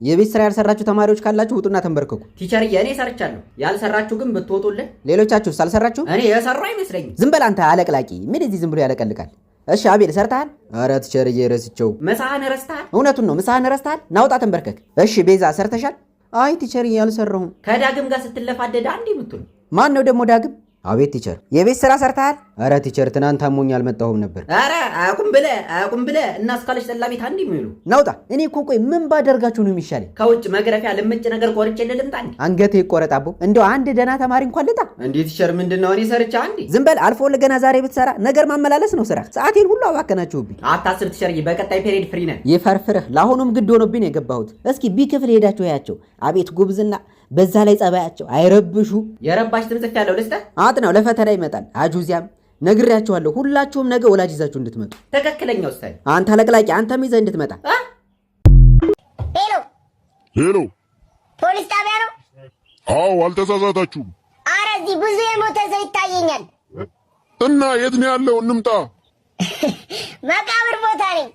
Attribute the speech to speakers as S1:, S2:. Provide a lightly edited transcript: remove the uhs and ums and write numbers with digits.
S1: የቤት ስራ ያልሰራችሁ ተማሪዎች ካላችሁ ውጡና ተንበርከኩ።
S2: Teacher ዬ፣ እኔ ሰርቻለሁ። ያልሰራችሁ ግን ብትወጡልን።
S1: ሌሎቻችሁስ አልሰራችሁ?
S2: እኔ የሰራው አይመስለኝም።
S1: ዝም በል አንተ አለቅላቂ። ምን እዚህ ዝም ብሎ ያለቀልቃል? እሺ አቤል ሰርተሃል? ኧረ teacher ዬ ረስቸው።
S2: ምሳህን ረስተሃል?
S1: እውነቱን ነው፣ ምሳህን ረስተሃል። ናውጣ ተንበርከክ። እሺ ቤዛ ሰርተሻል? አይ teacher ዬ አልሰራሁም።
S2: ከዳግም ጋር ስትለፋደድ አንድ የምትሉ።
S1: ማን ነው ደግሞ ዳግም? አቤት teacher። የቤት ስራ ሰርተሃል? ኧረ teacher ትናንት አሞኝ አልመጣሁም ነበር።
S2: ኧረ አያውቁም ብለህ አያውቁም ብለህ እና እስካለች ጠላ ቤት አንድ የሚሉ።
S1: ናውጣ። እኔ እኮ ቆይ ምን ባደርጋችሁ ነው የሚሻለኝ?
S2: ከውጭ መግረፊያ ልምጭ ነገር ቆርጬ ልምጣ እንዴ?
S1: አንገትህ ይቆረጥ አቦ። እንደው አንድ ደህና ተማሪ እንኳን ልጣ።
S2: እንዴ teacher ምንድን ነው? እኔ ሰርቻ አንዴ።
S1: ዝም በል አልፎ ገና ዛሬ ብትሰራ ነገር ማመላለስ ነው ስራ። ሰዓቴን ሁሉ አባከናችሁብኝ።
S2: አታስብ teacher ዬ፣ በቀጣይ period free ነን።
S1: ይፈርፍርህ። ለአሁኑም ግድ ሆኖብኝ ነው የገባሁት። እስኪ B ክፍል ሄዳችሁ ያቸው። አቤት ጉብዝና፣ በዛ ላይ ጸባያቸው አይረብሹ።
S2: የረባሽ ስም ጽፌያለሁ ልስጥህ?
S1: አጥናው፣ ለፈተና ይመጣል። አጁዚያም ነግሬያችኋለሁ። ሁላችሁም ነገ ወላጅ ይዛችሁ እንድትመጡ።
S2: ትክክለኛ ውሳኔ።
S1: አንተ አለቅላቂ፣ አንተም ይዘህ እንድትመጣ።
S3: ሄሎ።
S4: ሄሎ።
S3: ፖሊስ ጣቢያ ነው?
S4: አዎ፣ አልተሳሳታችሁም።
S3: አረ እዚህ ብዙ የሞተ ሰው ይታየኛል።
S4: እና የት ነው ያለው? እንምጣ።
S3: መቃብር ቦታ ነኝ።